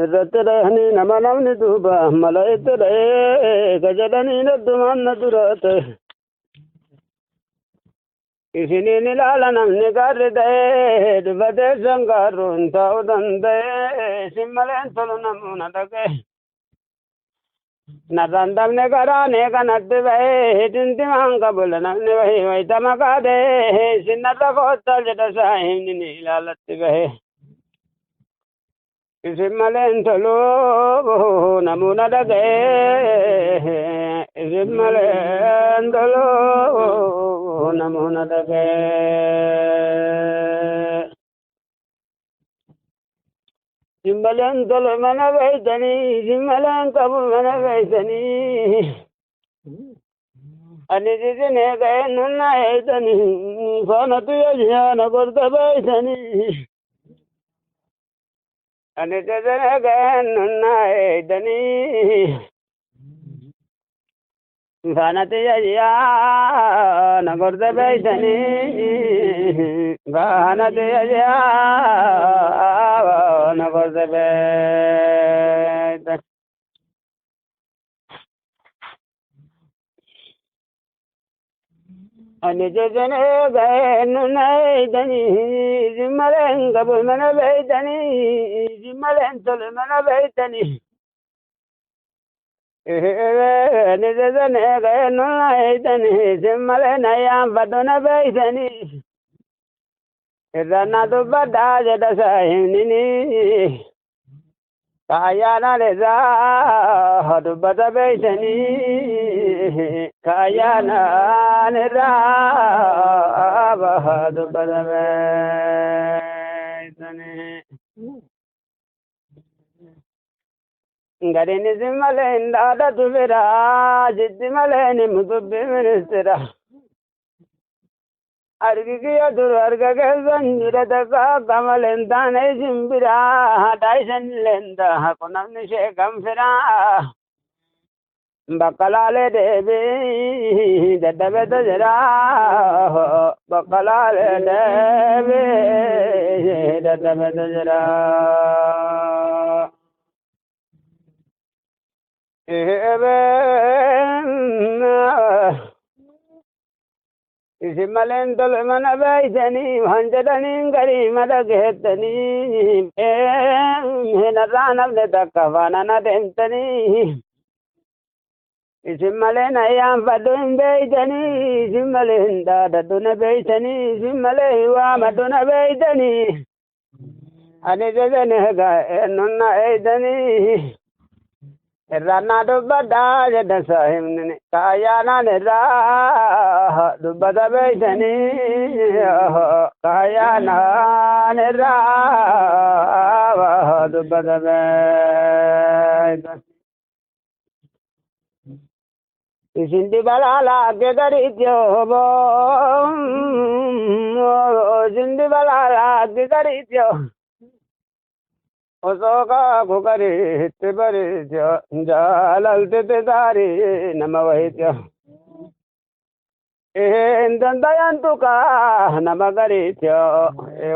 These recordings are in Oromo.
Irratti dhahanii nama namni duuba mala itti dhahee ka jedhaniin heddumaan na dura ta'e. Isiniin ilaala namni gaarri ta'ee dhufa teessan gaarruun ta'uu danda'ee isin maleen tolu namuuna dhaga'e. Narraan dabne karaanee kanatti ba'ee dintimaan qabula namni bahee wayita maqaa ta'ee isin narra koottaa jedha saahibni ni ilaalatti bahee. Isin maleen tolu namuuna dhaga'ee isin maleen tolu namuuna dhaga'ee. Isin maleen tolu mana beeytanii isin maleen qabu mana beeytanii. Ani isin eega'ee nunna eeytanii faana tuyyaana gorta beeytanii. Ani isin eega'ee nunna eeytanii. Faana tuyyaana gorta beeytanii. Faana tuyyaana gorta beeytanii. Ani isin eega'ee nunna eeytanii isin maleen qabu mana beeytanii isin maleen tolu mana beeytanii. Ani isin eega'ee nunna eeytanii isin maleen ayyaanfadhu na beeytanii. Irra na dubbadhaa jedha saahibni. Kaayyaanaan irraa dubbata beeytanii. Kaayyaanaan irraa dubbata beeytanii. Gadiin isin malee hin dhaadatu firaa jiddi malee ni mutubbi ministira. Argi kiyya dur arga keessan jira takka akka malee hin taane isin biraa haadha isin leenda kun namni ishee kan firaa. Bakka laalee deebii dadhabetu jira bakka laalee deebii dadhabetu jira. Isin maleen tolu mana beeytanii waan jedhaniin garii mala geettanii narraa namni takka faana na deemtanii. Isin malee na ayyaanfadhu hin beeytanii isin malee hin dhaadadhu na beeytanii isin malee hin waamadhu na beeytanii. Ani jedhan egaa eenyuun na eeytanii. Irraa na dubbadhaa jedhan saahibni kaayyaanaan irraa dubbata beeytanii kaayyaanaan irraa dubbata beeytan. Isin dibalaala akka gariitti isin dibalaala akka gariitti osoo kaaku gariitti bariitti jaalalti gaarii nama wayiiti. Hin dandayantu kaa nama gariitti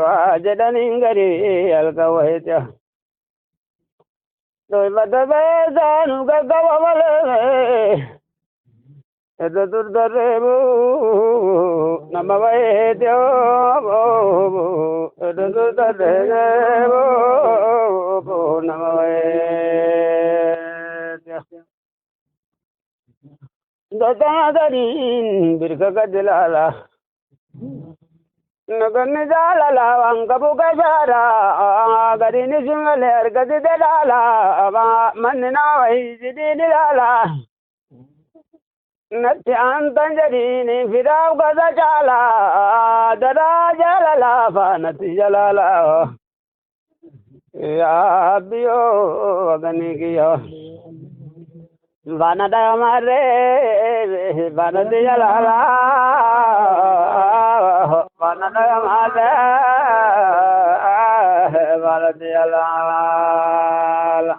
waa jedhaniin garii halkan wayiiti. Dubbata beeksanu gaggaba malee Edda durdarreebu nama wayiiti Edda durdarreebu nama wayiiti. Dotana gadiin birka gadi laala. Naganni jaalala waan qabu gajaara gadiin isin malee argati dalaala manni nama wayii sidiin ilaala. Natti aantan jedhiin fidaaf gosa caala daraa jaalala faanatti jalaala. Yaa biyyoo waganii kiyyoo. Faana dhagamarree faanatti jalaala faana dhagamarree faanatti jalaala.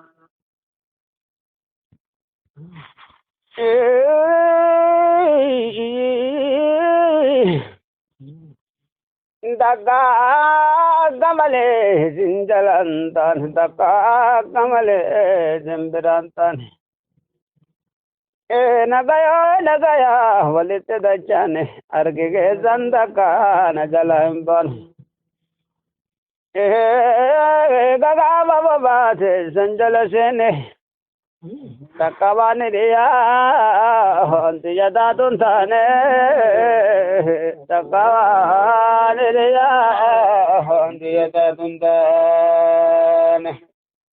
Daga malee isin jalan taane, takka akka malee isin biraan taane. Nagayaa nagayaa walitti dachaane, argi keessan takka na jala hin baane. Gagaa babaate san jala seene, takka waan dhiyaa wanti yadaatuun taane, takka waan dhiyaa wanti yadaatuun taane.